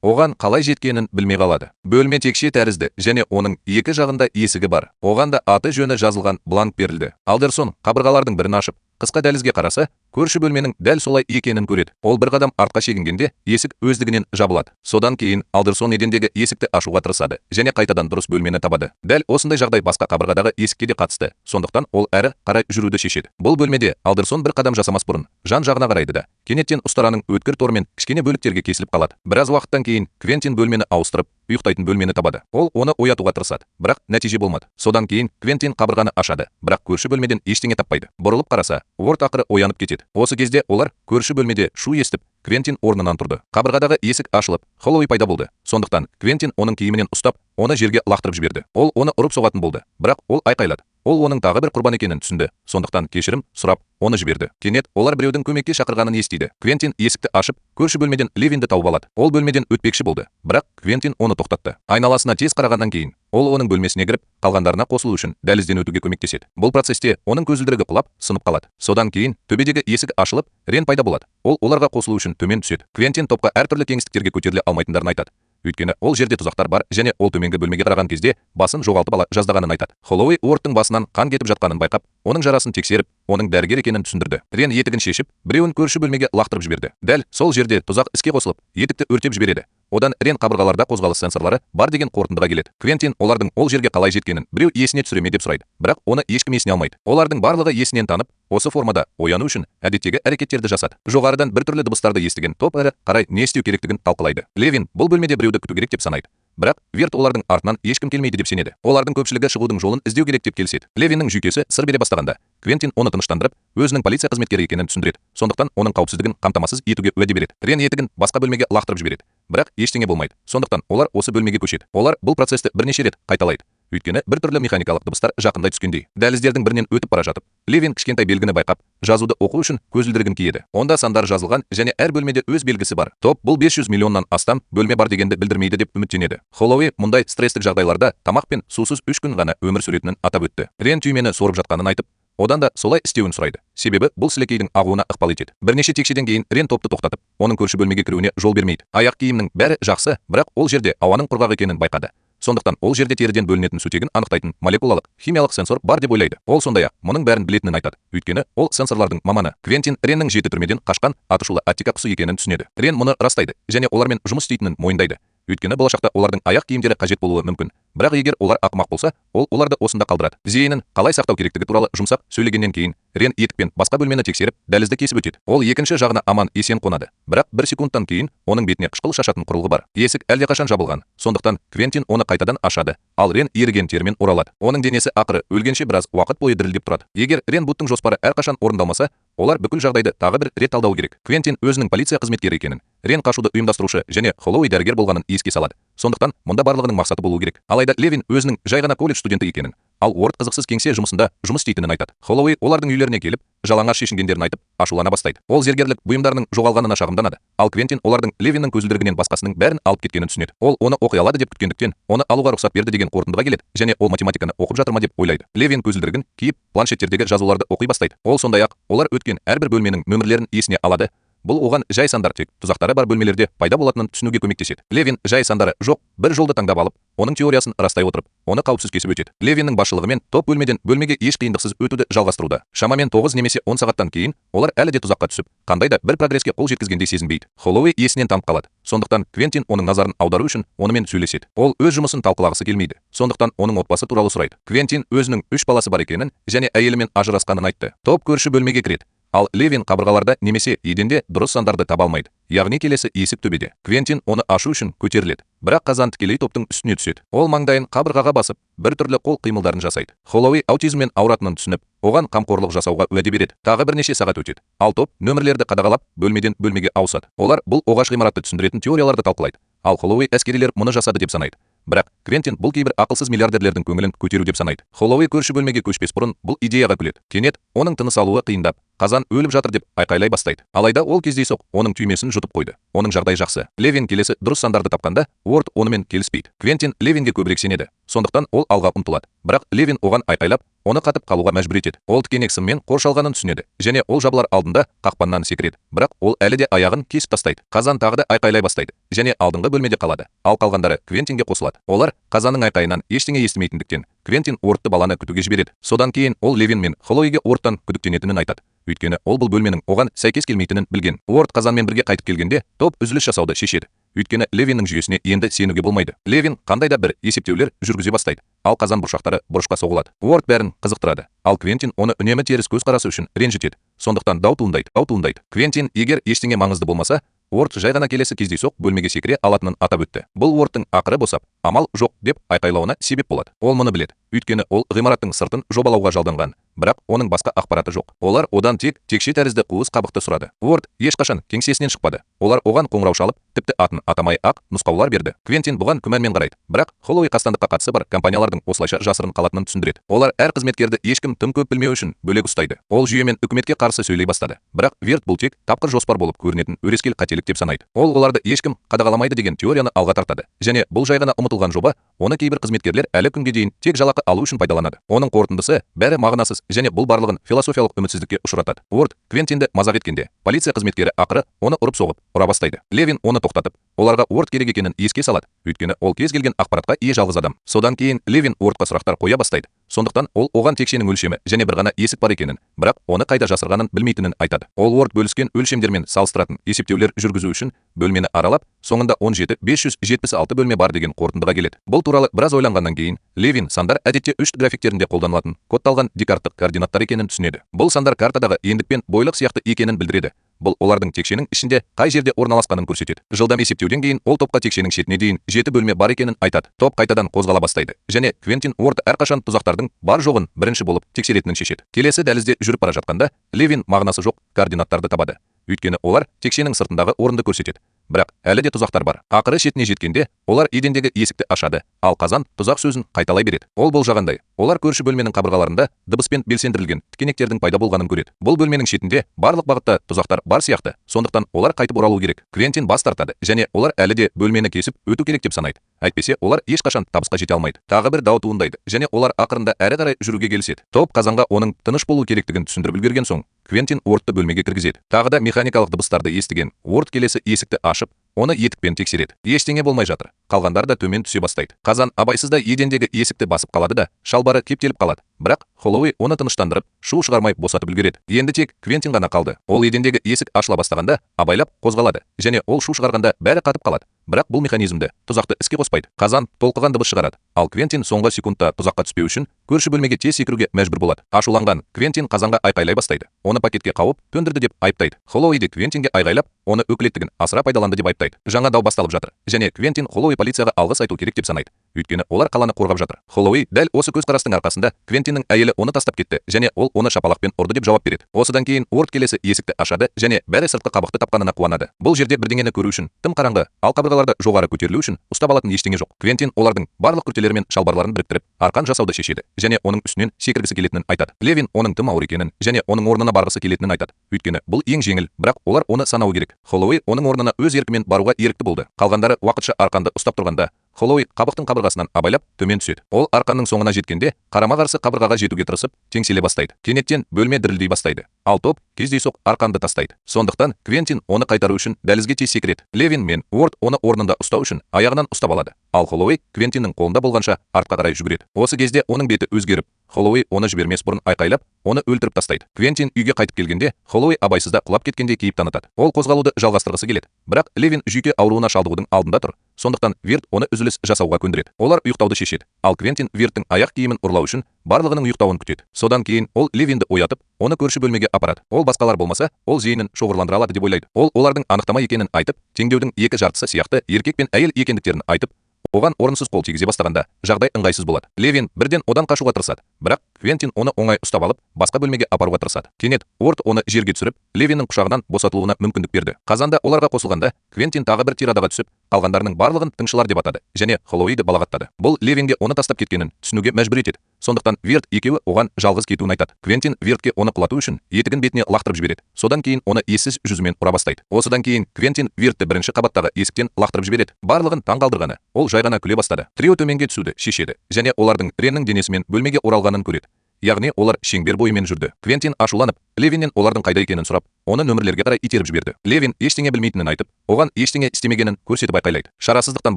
Оған қалай жеткенін білмей қалады. Бөлме текше тәрізді және оның екі жағында есігі бар. Оған да аты жөні жазылған бланк берілді. Алдерсон қабырғалардың бірін ашып, қысқа дәлізге қараса, көрші бөлменің дәл солай екенін көреді. Ол бір қадам артқа шегінгенде, есік өздігінен жабылады. Содан кейін Алдерсон едендегі есікті ашуға тырысады және қайтадан дұрыс бөлмені табады. Дәл осындай жағдай басқа қабырғадағы есікке де қатысты. Сондықтан ол әрі қарай жүруді шешеді. Бұл бөлмеде Алдерсон бір қадам жасамас бұрын жан жағына қарайды да, кенеттен ұстараның өткір торымен кішкене бөліктерге кесіліп қалады. Біраз уақыттан кейін Квентин бөлмені ауыстырып, ұйықтайтын бөлмені табады. Ол оны оятуға тырысады, бірақ нәтиже болмады. Содан кейін Квентин қабырғаны ашады, бірақ көрші бөлмеден ештеңе таппайды. Бұрылып қараса, Уорд ақыры оянып кетеді. Осы кезде олар көрші бөлмеде шу естіп, Квентин орнынан тұрды. Қабырғадағы есік ашылып, Холлоуэй пайда болды. Сондықтан Квентин оның киімінен ұстап, оны жерге лақтырып жіберді. Ол оны ұрып соғатын болды, бірақ ол айқайлады. Ол оның тағы бір құрбан екенін түсінді. Сондықтан кешірім сұрап, оны жіберді. Кенет олар біреудің көмекке шақырғанын естиді. Квентин есікті ашып, көрші бөлмеден Левинді тауып алады. Ол бөлмеден өтпекші болды, бірақ Квентин оны тоқтатты. Айналасына тез қарағаннан кейін, ол оның бөлмесіне кіріп, қалғандарына қосылу үшін дәлізден өтуге көмектеседі. Бұл процесте оның көзілдірігі құлап, сынып қалады. Содан кейін төбедегі есік ашылып, Рен пайда болады. Ол оларға қосылу үшін төмен түседі. Квентин топқа әртүрлі кеңістіктерге көтеріле алмайтындарын айтады. Өйткені ол жерде тұзақтар бар және ол төменгі бөлмеге қараған кезде басын жоғалтып ала жаздағанын айтады. Холлоуэй Уордтың басынан қан кетіп жатқанын байқап, оның жарасын тексеріп, оның дәрігер екенін түсіндірді. Рен етігін шешіп, біреуін көрші бөлмеге лақтырып жіберді. Дәл сол жерде тұзақ іске қосылып, етікті өртеп жібереді. Одан Рен қабырғаларда қозғалыс сенсорлары бар деген қорытындыға келеді. Квентин олардың ол жерге қалай жеткенін біреу есіне түсіре ме деп сұрайды. Бірақ оны ешкім есіне алмайды. Олардың барлығы есінен танып, осы формада ояну үшін әдеттегі әрекеттерді жасады. Жоғарыдан біртүрлі дыбыстарды естіген топ әрі қарай не істеу керектігін талқылайды. Левин бұл бөлмеде біреуді күту керек деп санайды. Бірақ Верт олардың артынан ешкім келмейді деп сенеді. Олардың көпшілігі шығудың жолын іздеу керек деп келіседі. Левиннің жүйкесі сыр бере бастағанда, Квентин оны тыныштандырып, өзінің полиция қызметкері екенін түсіндіреді. Сондықтан оның қауіпсіздігін қамтамасыз етуге уәде береді. Рен етігін басқа бөлмеге лақтырып жібереді. Бірақ ештеңе болмайды. Сондықтан олар осы бөлмеге көшеді. Олар бұл процесті бірнеше рет қайталайды. Өйткені біртүрлі механикалық дыбыстар жақындай түскендей. Дәліздердің бірінен өтіп бара жатып, Левин кішкентай белгіні байқап, жазуды оқу үшін көзілдірігін киеді. Онда сандар жазылған және әр бөлмеде өз белгісі бар. Топ бұл 500 миллионнан астам бөлме бар дегенді білдірмейді деп үміттенеді. Холлоуэй мұндай стресстік жағдайларда тамақ пен сусыз 3 күн ғана өмір сүретінін атап өтті. Рен түймені сорып жатқанын айтып, одан да солай істеуін сұрайды. Себебі бұл сілекейдің ағуына ықпал етеді. Бірнеше текшеден кейін Рен топты тоқтатып, оның көрші бөлмеге кіруіне жол бермейді. Аяқ киімнің бәрі жақсы, бірақ ол жерде ауаның құрғақ екенін байқады. Сондықтан ол жерде теріден бөлінетін сутегін анықтайтын молекулалық химиялық сенсор бар деп ойлайды. Ол сондай-ақ мұның бәрін білетінін айтады. Өйткені ол сенсорлардың маманы. Квентин Реннің 7 түрмеден қашқан атышулы Аттика құсы екенін түсінеді. Рен мұны растайды және олармен жұмыс істейтінін мойындайды. Өйткені болашақта олардың аяқ киімдері қажет болуы мүмкін. Бірақ егер олар ақымақ болса, ол оларды осында қалдырады. Зейінін қалай сақтау керектігі туралы жұмсақ сөйлегеннен кейін Рен етікпен басқа бөлмені тексеріп, дәлізді кесіп өтеді. Ол екінші жағына аман есен қонады. Бірақ бір секундтан кейін оның бетіне қышқыл шашатын құрылғы бар. Есік әлдеқашан жабылған. Сондықтан Квентин оны қайтадан ашады. Ал Рен еріген термен оралады. Оның денесі ақыры өлгенше біраз уақыт бойы дірілдеп тұрады. Егер Рен Буттың жоспары әрқашан орындалмаса, олар бүкіл жағдайды тағы бір рет талдау керек. Квентин өзінің полиция қызметкері екенін, Рен қашуды ұйымдастырушы және Холлоуэй дәрігер болғанын еске салады. Сондықтан мұнда барлығының мақсаты болуы керек. Алайда Левин өзінің жай ғана колледж студенті екенін, ал Уорд қызықсыз кеңсе жұмысында жұмыс істейтінін айтады. Холлоуэй олардың үйлеріне келіп, жалаңаш шешінгендерін айтып, ашулана бастайды. Ол зергерлік бұйымдарының жоғалғанына шағымданады. Ал Квентин олардың Левиннің көзілдірігінен басқасының бәрін алып кеткенін түсінеді. Ол оны оқи алады деп күткендіктен, оны алуға рұқсат берді деген қорытындыға келеді және ол математиканы оқып жатыр ма деп ойлайды. Левин көзілдірігін киіп, планшеттердегі жазуларды оқи бастайды. Ол сондай-ақ олар өткен әрбір бөлменің нөмірлерін есіне алады. Бұл оған жай сандар тек тұзақтары бар бөлмелерде пайда болатынын түсінуге көмектеседі. Левин жай сандары жоқ бір жолды таңдап алып, оның теориясын растай отырып, оны қауіпсіз кесіп өтеді. Левиннің басшылығымен топ бөлмеден бөлмеге еш қиындықсыз өтуді жалғастыруда. Шамамен 9 немесе 10 сағаттан кейін олар әлі де тұзаққа түсіп, қандай да бір прогреске қол жеткізгендей сезінбейді. Холлоуэй есінен танып қалады. Сондықтан Квентин оның назарын аудару үшін онымен сөйлеседі. Ол өз жұмысын талқылағысы келмейді. Сондықтан оның отбасы туралы сұрайды. Квентин өзінің 3 баласы бар екенін және әйелімен ажырасқанын айтты. Топ көрші бөлмеге кіреді. Ал Левин қабырғаларда немесе еденде дұрыс сандарды таба алмайды. Яғни келесі есік төбеде. Квентин оны ашу үшін көтеріледі. Бірақ қазан тікелей топтың үстіне түседі. Ол маңдайын қабырғаға басып, біртүрлі қол қимылдарын жасайды. Холлоуэй аутизммен ауыратынын түсініп, оған қамқорлық жасауға уәде береді. Тағы бірнеше сағат өтеді. Ал топ нөмірлерді қадағалап, бөлмеден бөлмеге ауысады. Олар бұл оғаш ғимаратты түсіндіретін теорияларды талқылайды. Ал Холлоуэй әскерилер мұны жасады деп санайды. Бірақ Квентин бұл кейбір ақылсыз миллиардерлердің көңілін көтеру деп санайды. Холлоуэй көрші бөлмеге көшпес бұрын бұл идеяға күледі. Кенет оның тыныс алуы қиындап, қазан өліп жатыр деп айқайлай бастайды. Алайда ол кездейсоқ оның түймесін жұтып қойды. Оның жағдайы жақсы. Левин келесі дұрыс сандарды тапқанда, Уорд онымен келіспейді. Квентин Левинге көбірек сенеді. Сондықтан ол алға ұмтылады. Бірақ Левин оған айқайлап, оны қатып қалуға мәжбүр етеді. Ол тікенек сыммен қоршалғанын түсінеді және ол жабылар алдында қақпаннан секіреді. Бірақ ол әлі де аяғын кесіп тастайды. Қазан тағы да айқайлай бастайды және алдыңғы бөлмеде қалады. Ал қалғандары Квентинге қосылады. Олар Қазанның айқайынан ештеңе естімейтіндіктен Квентин Уордты баланы күтуге жібереді. Содан кейін ол Левин мен Холлоуэйге Уордтан күдіктенетінін айтады. Өйткені ол бұл бөлменің оған сәйкес келмейтінін білген. Уорд Қазанмен бірге қайтып келгенде топ үзіліс жасауды шешеді. Өйткені Левиннің жүйесіне енді сенуге болмайды. Левин қандай да бір есептеулер жүргізе бастайды. Ал қазан бұршақтары бұрышқа соғылады. Уорд бәрін қызықтырады. Ал Квентин оны үнемі теріс көзқарасы үшін ренжітеді. Сондықтан дау туындайды. Дау туындайды. Квентин егер ештеңе маңызды болмаса, Уорд жай ғана келесі кездейсоқ бөлмеге секіре алатынын атап өтті. Бұл Уордтың ақыры босап, амал жоқ деп айқайлауына себеп болады. Ол мұны біледі. Өйткені ол ғимараттың сыртын жобалауға жалданған, бірақ оның басқа ақпараты жоқ. Олар одан тек текше тәрізді қуыс қабықты сұрады. Уорд ешқашан кеңсесінен шықпады. Олар оған қоңырау шалып, тіпті атын атамай ақ нұсқаулар берді. Квентин бұған күмәнмен қарайды. Бірақ Холлоуэй қастандыққа қатысы бар компаниялардың осылайша жасырын қалатынын түсіндіреді. Олар әр қызметкерді ешкім тым көп білмеу үшін бөлек ұстайды. Ол жүйемен үкіметке қарсы сөйлей бастады. Бірақ Верт бұл тек тапқыр жоспар болып көрінетін өрескел қателік деп санайды. Ол оларды ешкім қадағаламайды деген теорияны алға тартады. Және бұл жай ғана ұмытылған жоба, оны кейбір қызметкерлер әлі күнге дейін тек жалақы алу үшін пайдаланады. Оның қорытындысы бәрі мағынасыз және бұл барлығын философиялық үмітсіздікке ұшыратады. Уорд Квентинді мазақ еткенде, полиция қызметкері ақыры оны ұрып соғып, ұра бастайды. Левин оны тоқтатып, оларға Уорд керек екенін еске салады. Өйткені ол кез келген ақпаратқа ие жалғыз адам. Содан кейін Левин Уордқа сұрақтар қоя бастайды. Сондықтан ол оған текшенің өлшемі және бір ғана есік бар екенін, бірақ оны қайда жасырғанын білмейтінін айтады. Ол Уорд бөліскен өлшемдермен салыстыратын есептеулер жүргізу үшін бөлмені аралап, соңында 17 576 бөлме бар деген қорытындыға келеді. Бұл туралы біраз ойланғаннан кейін Левин сандар әдетте үш графиктерінде қолданылатын кодталған декарттық координаттар екенін түсінеді. Бұл сандар картадағы ендік пен бойлық сияқты екенін білдіреді. Бұл олардың текшенің ішінде қай жерде орналасқанын көрсетеді. Жылдам есептеуден кейін ол топқа текшенің шетіне дейін жеті бөлме бар екенін айтады. Топ қайтадан қозғала бастайды және Квентин Уорд әрқашан тұзақтардың бар жоғын бірінші болып тексеретінін шешеді. Келесі дәлізде жүріп бара жатқанда Левин мағынасы жоқ координаттарды табады. Өйткені олар текшенің сыртындағы орынды көрсетеді. Бірақ әлі де тұзақтар бар. Ақыры шетіне жеткенде олар едендегі есікті ашады, ал қазан тұзақ сөзін қайталай береді. Ол болжағандай, олар көрші бөлменің қабырғаларында дыбыспен белсендірілген тікенектердің пайда болғанын көреді. Бұл бөлменің шетінде барлық бағытта тұзақтар бар сияқты, сондықтан олар қайтып оралу керек. Квентин бас тартады және олар әлі де бөлмені кесіп өту керек деп санайды. Әйтпесе олар ешқашан табысқа жете алмайды. Тағы бір дау туындайды және олар ақырында әрі қарай жүруге келіседі. Топ қазанға оның тыныш болу керектігін түсіндіріп үлгерген соң, Квентин Уордты бөлмеге кіргізеді. Тағы да механикалық дыбыстарды естіген Уорд келесі есікті ашып, оны етікпен тексереді. Ештеңе болмай жатыр. Қалғандар да төмен түсе бастайды. Қазан абайсызда едендегі есікті басып қалады да, шалбары кептеліп қалады. Бірақ Холлоуэй оны тыныштандырып, шу шығармай босатып үлгереді. Енді тек Квентин ғана қалды. Ол едендегі есік ашыла бастағанда абайлап қозғалады және ол шу шығарғанда бәрі қатып қалады. Бірақ бұл механизмді тұзақты іске қоспайды. Қазан толқыған дыбыс шығарады. Ал Квентин соңғы секундта тұзаққа түспеу үшін көрші бөлмеге тез секіруге мәжбүр болады. Ашуланған Квентин қазанға айқайлай бастайды. Оны пакетке қауіп төндірді деп айыптайды. Холлоуэй де Квентинге айғайлап, оны өкілеттігін асыра пайдаланды деп айыптайды. Жаңа дау басталып жатыр. Және Квентин Холлоуэй полицияға алғыс айту керек деп санайды. Өйткені олар қаланы қорғап жатыр. Холлоуэй дәл осы көзқарастың арқасында Квентиннің әйелі оны тастап кетті және ол оны шапалақпен ұрды деп жауап береді. Осыдан кейін Уорд келесі есікті ашады және бәрі сыртқы қабықты тапқанына қуанады. Бұл жерде бірдеңені көру үшін тым қараңғы, ал қабырғаларды жоғары көтерілу үшін ұстап алатын ештеңе жоқ. Квентин олардың барлық күртелері мен шалбарларын біріктіріп, арқан жасауды шешеді және оның үстінен секіргісі келетінін айтады. Левин оның тым ауыр екенін және оның орнына барғысы келетінін айтады. Өйткені бұл ең жеңіл, бірақ олар оны санауы керек. Холлоуэй оның орнына өз еркімен баруға ерікті болды. Қалғандары уақытша арқанды ұстап тұрғанда Холлоуэй қабықтың қабырғасынан абайлап төмен түседі. Ол арқанның соңына жеткенде қарама-қарсы қабырғаға жетуге тырысып, теңселе бастайды. Кенеттен бөлме дірілдей бастайды. Ал топ кездейсоқ арқанды тастайды. Сондықтан Квентин оны қайтару үшін дәлізге тез секіреді. Левин мен Уорд оны орнында ұстау үшін аяғынан ұстап алады. Ал Холлоуэй Квентиннің қолында болғанша артқа қарай жүгіреді. Осы кезде оның беті өзгеріп, Холлоуэй оны жібермес бұрын айқайлап, оны өлтіріп тастайды. Квентин үйге қайтып келгенде, Холлоуэй абайсызда құлап кеткендей кейіп танытады. Ол қозғалуды жалғастырғысы келеді. Бірақ Левин жүйке ауруына шалдығудың алдында тұр. Сондықтан Вирт оны үзіліс жасауға көндіреді. Олар ұйықтауды шешеді. Ал Квентин Вирттің аяқ киімін ұрлау үшін барлығының ұйықтауын күтеді. Содан кейін ол Левинді оятып, оны көрші бөлмеге апарады. Ол басқалар болмаса, ол зейінін шоғырландыра алады деп ойлайды. Ол олардың анықтама екенін айтып, теңдеудің екі жартысы сияқты еркек пен әйел екендіктерін айтып, оған орынсыз қол тигізе бастағанда жағдай ыңғайсыз болады. Левин бірден одан қашуға тырысады, бірақ Квентин оны оңай ұстап алып, басқа бөлмеге апаруға тырысады. Кенет Уорд оны жерге түсіріп, Левиннің құшағынан босатылуына мүмкіндік берді. Қазанда оларға қосылғанда, Квентин тағы бір тирадаға түсіп, қалғандарының барлығын тыңшылар деп атады және Холлоуэйді балағаттады. Бұл Левинге оны тастап кеткенін түсінуге мәжбүр етеді. Сондықтан Вирт екеуі оған жалғыз кетуін айтады. Квентин Виртке оны құлату үшін етігін бетіне лақтырып жібереді. Содан кейін оны ессіз жүзімен ұра бастайды. Осыдан кейін Квентин Виртті бірінші қабаттағы есіктен лақтырып жібереді. Барлығын таң қалдырғаны, ол жай ғана күле бастады. Трио төменге түсуді шешеді және олардың Реннің денесімен бөлмеге оралғанын көреді. Яғни олар шеңбер бойымен жүрді. Квентин ашуланып, Левиннен олардың қайда екенін сұрап, оны нөмірлерге қарай итеріп жіберді. Левин ештеңе білмейтінін айтып, оған ештеңе істемегенін көрсетіп айқайлайды. Шарасыздықтан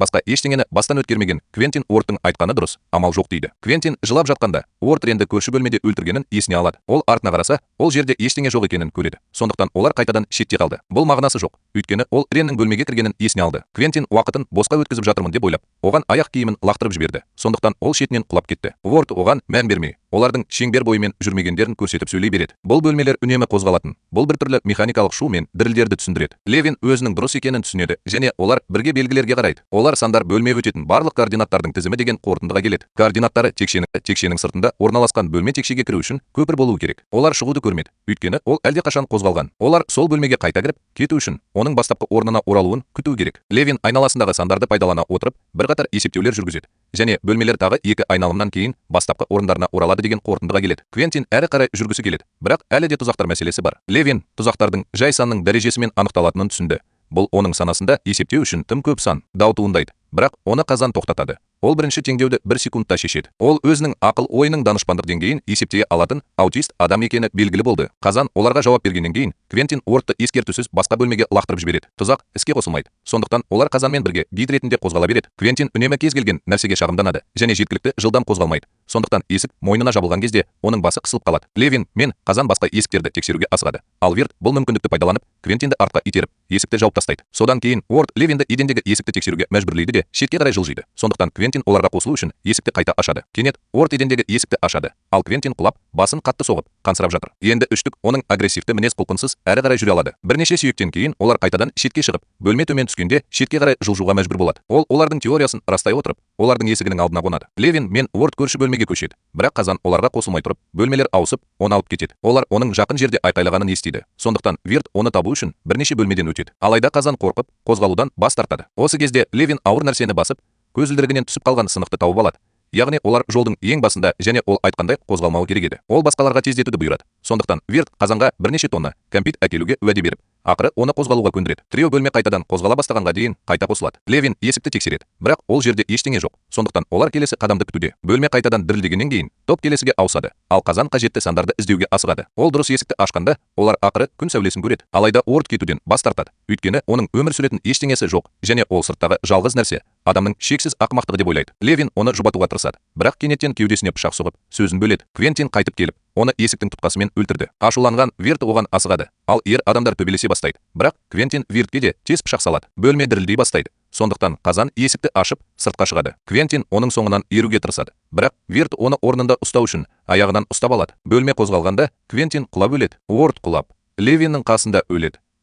басқа ештеңені бастан өткермеген Квентин Уордтың айтқаны дұрыс, амал жоқ дейді. Квентин жылап жатқанда, Уорд Ренді көрші бөлмеде өлтіргенін есіне алады. Ол артына қараса, ол жерде ештеңе жоқ екенін көреді. Сондықтан олар қайтадан шетте қалды. Бұл мағынасы жоқ. Өйткені ол Реннің бөлмеге кіргенін есіне алды. Квентин уақытын босқа өткізіп жатырмын деп ойлап, оған аяқ киімін лақтырып жіберді. Сондықтан ол шетінен құлап кетті. Уорд оған мән бермей, олардың шеңбер бойымен жүрмегендерін көрсетіп сөйлей береді. Бұл бөлмелер үнемі қозғалатын. Бұл біртүрлі механикалық шу мен дірілдерді түсіндіреді. Левин өзінің дұрыс екенін түсінеді және олар бірге белгілерге қарайды. Олар сандар бөлме өтетін барлық координаттардың тізімі деген қорытындыға келеді. Координаттары текшенің сыртында орналасқан бөлме текшеге кіру үшін көпір болуы керек. Олар шығуды көрмеді, өйткені ол әлдеқашан қозғалған. Олар сол бөлмеге қайта кіріп кету үшін оның бастапқы орнына оралуын күту керек. Левин айналасындағы сандарды пайдалана отырып, бірқатар есептеулер жүргізеді және бөлмелер тағы екі айналымнан кейін бастапқы орындарына оралады деген қорытындыға келеді. Квентин әрі қарай жүргісі келеді, бірақ әлі де тұзақтар мәселесі бар. Левин тұзақтардың жай санның дәрежесімен анықталатынын түсінді. Бұл оның санасында есептеу үшін тым көп сан дау туындайды, бірақ оны қазан тоқтатады. Ол бірінші теңдеуді бір секундта шешеді. Ол өзінің ақыл ойының данышпандық деңгейін есептей алатын аутист адам екені белгілі болды. Қазан оларға жауап бергеннен кейін Квентин Уордты ескертусіз басқа бөлмеге лақтырып жібереді. Тұзақ іске қосылмайды. Сондықтан олар қазанмен бірге гид ретінде қозғала береді. Квентин үнемі кез келген нәрсеге шағымданады және жеткілікті жылдам қозғалмайды. Сондықтан есік мойнына жабылған кезде оның басы қысылып қалады. Левин мен қазан басқа есіктерді тексеруге асығады. Ал Вирт бұл мүмкіндікті пайдаланып, Квентинді артқа итеріп, есікті жауып тастайды. Содан кейін Уорд Левинді едендегі есікті тексеруге мәжбүрлейді де шетке қарай жылжиды. Сондықтан Квентин оларға қосылу үшін есікті қайта ашады. Кенет Уорд едендегі есікті ашады, ал Квентин құлап, басын қатты соғып, қансырап жатыр. Енді үштік оның агрессивті мінез құлқынсыз әрі қарай жүре алады. Бірнеше сүйектен кейін олар қайтадан шетке шығып, бөлме төмен түскенде шетке қарай жылжуға мәжбүр болады. Ол олардың теориясын растай отырып, олардың есігінің алдына қонады. Левин мен Уорд көрші бөлмеге көшеді, бірақ қазан оларға қосылмай тұрып, бөлмелер ауысып, оны алып кетеді. Олар оның жақын жерде айқайлағанын естиді. Сондықтан Вирт оны табу үшін бірнеше бөлмеден өтеді. Алайда қазан қорқып, қозғалудан бас тартады. Осы кезде Левин ауыр нәрсені басып, көзілдірігінен түсіп қалған сынықты тауып алады. Яғни олар жолдың ең басында және ол айтқандай қозғалмауы керек еді. Ол басқаларға тездетуді бұйырады. Сондықтан Вирт қазанға бірнеше тонна кәмпит әкелуге уәде беріп, ақыры оны қозғалуға көндіреді. Трио бөлме қайтадан қозғала бастағанға дейін қайта қосылады. Левин есікті тексереді, бірақ ол жерде ештеңе жоқ. Сондықтан олар келесі қадамды күтуде. Бөлме қайтадан дірілдегеннен кейін топ келесіге ауысады, ал қазан қажетті сандарды іздеуге асығады. Ол дұрыс есікті ашқанда олар ақыры күн сәулесін көреді. Алайда Уорд кетуден бас тартады, өйткені оның өмір сүретін ештеңесі жоқ және ол сырттағы жалғыз нәрсе адамның шексіз ақымақтығы деп ойлайды. Левин оны жұбатуға тырысады, бірақ кенеттен кеудесіне пышақ соғып, сөзін бөледі. Квентин қайтып келіп, оны есіктің тұтқасымен өлтірді. Ашуланған Вирт оған асығады, ал ер адамдар төбелесе бастайды. Бірақ Квентин Виртке де тез пышақ салады. Бөлме дірілдей бастайды. Сондықтан қазан есікті ашып, сыртқа шығады. Квентин оның соңынан еруге тырысады, бірақ Вирт оны орнында ұстау үшін аяғынан ұстап алады. Бөлме қозғалғанда Квентин құлап өледі. Уорд құлап, Левиннің қасында өледі.